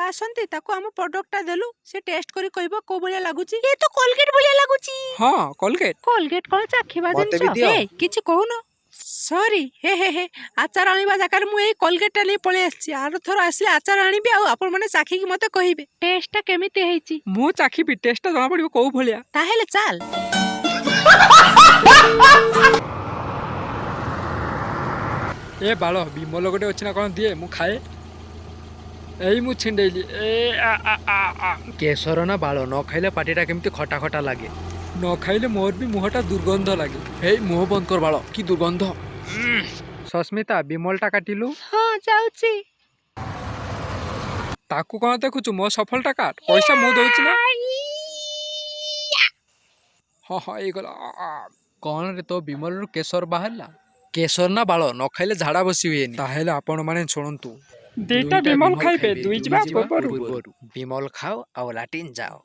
ଆସନ୍ତି, ତାକୁ ଆମ ପ୍ରଡକ୍ଟଟା ଦେଲୁ। ସେ ଟେଷ୍ଟ କରି କହିବ କୋଉ ଭଳିଆ ଲାଗୁଛି। ଏ ତ କୋଲଗେଟ ଭଳିଆ ଲାଗୁଛି। ହଁ, କୋଲଗେଟ। କୋଲଗେଟ କଣ ଚାଖିବା ମତେ ବି ଜିନିଷ? ଦିଅ। ଏ କିଛି କହୁନ? ସରି, ହେ ହେ ହେ, ଆଚାର ଆଣିବା ଜାଗାରେ ମୁଁ ଏଇ କୋଲଗେଟଟା ନେଇ ପଳେଇ ଆସିଛି। ଆର ଥର ଆସିଲେ ଆଚାର ଆଣିବି ଆଉ ଆପଣମାନେ ଚାଖିକି ମତେ କହିବେ ଟେଷ୍ଟଟା କେମିତି ହେଇଛି। ମୁଁ ଚାଖିବି, ଟେଷ୍ଟଟା ଜଣା ପଡିବ କୋଉ ଭଳିଆ। ତାହେଲେ ଚାଲ। ଏ ବାଳ, ବିମଲ ଗୋଟେ ଅଛି ନା କଣ ଦିଏ, ମୁଁ ଖାଏ। ଏଇ ମୁଁ ଛିଣ୍ଡେଇଲି, ଏ ଆ ଆ ଆ ଆ। କେଶର ନା ବାଳ, ନ ଖାଇଲେ ପାଟିଟା କେମିତି ଖଟା ଖଟା ଲାଗେ। ନ ଖାଇଲେ ମୋର ବି ମୁହଁଟା ଦୁର୍ଗନ୍ଧ ଲାଗେ। ହେଇ, ମୁହଁ ବନ୍ଦ କର ବାଳ, କି ଦୁର୍ଗନ୍ଧ! ସସ୍ମିତା, ବିମଲଟା କାଟିଲୁ। ହଁ, ଯାଉଛି। ତାକୁ କଣ ଦେଖୁଛୁ? ମୋ ସଫଳଟା କାଟ, ପଇସା ମୁଁ ଦଉଛି ନା। ହଁ, ହେଇଗଲା ଆ, ଆ। କଣ ରେ, ତୋ ବିମଲରୁ କେଶର ବାହାରିଲା? କେଶର ନା ବାଳ, ନ ଖାଇଲେ ଝାଡା ବସି ହୁଏନି। ତାହେଲେ ଆପଣମାନେ ଶୁଣନ୍ତୁ, ଦିଟା ବିମଲ ଖାଇବେ ଦୁଇ ଯିବା ପୂର୍ବରୁ। ବିମଲ ଖାଅ ଆଉ ଲାଟିନ୍ ଯାଅ।